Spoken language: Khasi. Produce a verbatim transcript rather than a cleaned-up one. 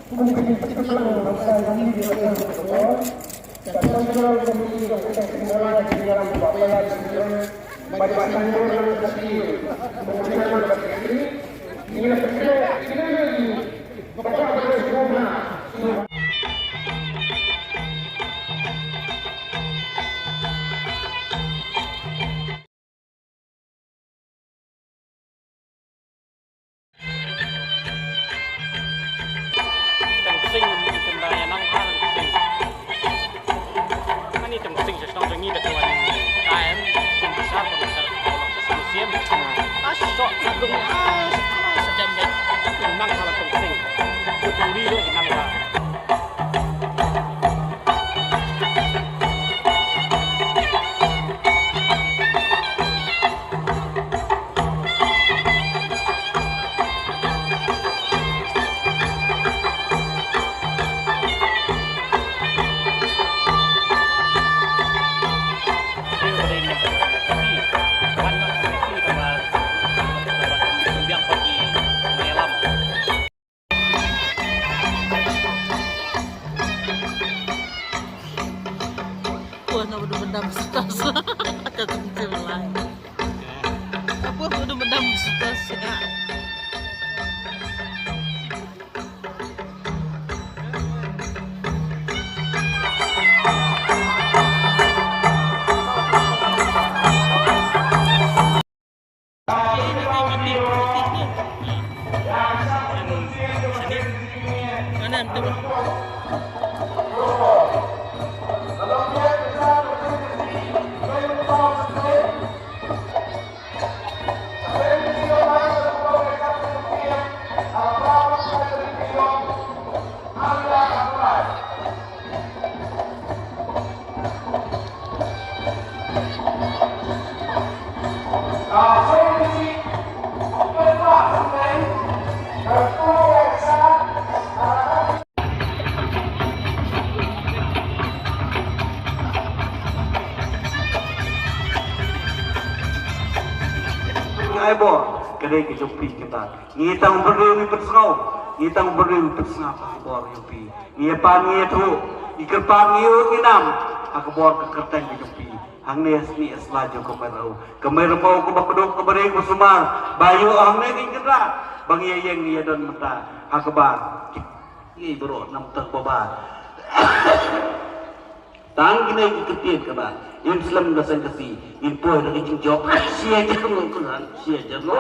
Tang sing, tang da ya nang ha tang sing. Ani tang sing sa shnong jong ngi da tuan K M, sing besar ka sa sa sing sing. Ah, sok sa dung, ah, sa sa jam ya. Nang ha tang sing. Ku turi lo nang ha. Wah, na udah mendam setas. Kata Cemcem lain. Apa udah mendam setas ya? Ai bor, ka dei ka jong phi kita. Ngi tang briew ngi pynsngew, ngi tang briew ngi pynsngew ha ka bor jong phi. Ngi ïa pan ngi ïa thuh, ngi kyrpad ngi ïa ngi nam ha ka bor ka kyrteng ka jong phi. Hangne sni sla jong ka Mei Rabaw, ka Mei Rabaw kaba kduk kaba ring ba sumar, ba ïoh hangne ngi kynrad ba ngi ïa ïeng ngi ïa don mynta ha kaba ngi baroh nam tang ba ba. Tang kine ki ktien kaba ngin slem ka seng ka si, ngin poi da ka jingjop. Sia jer mo, sia jer mo.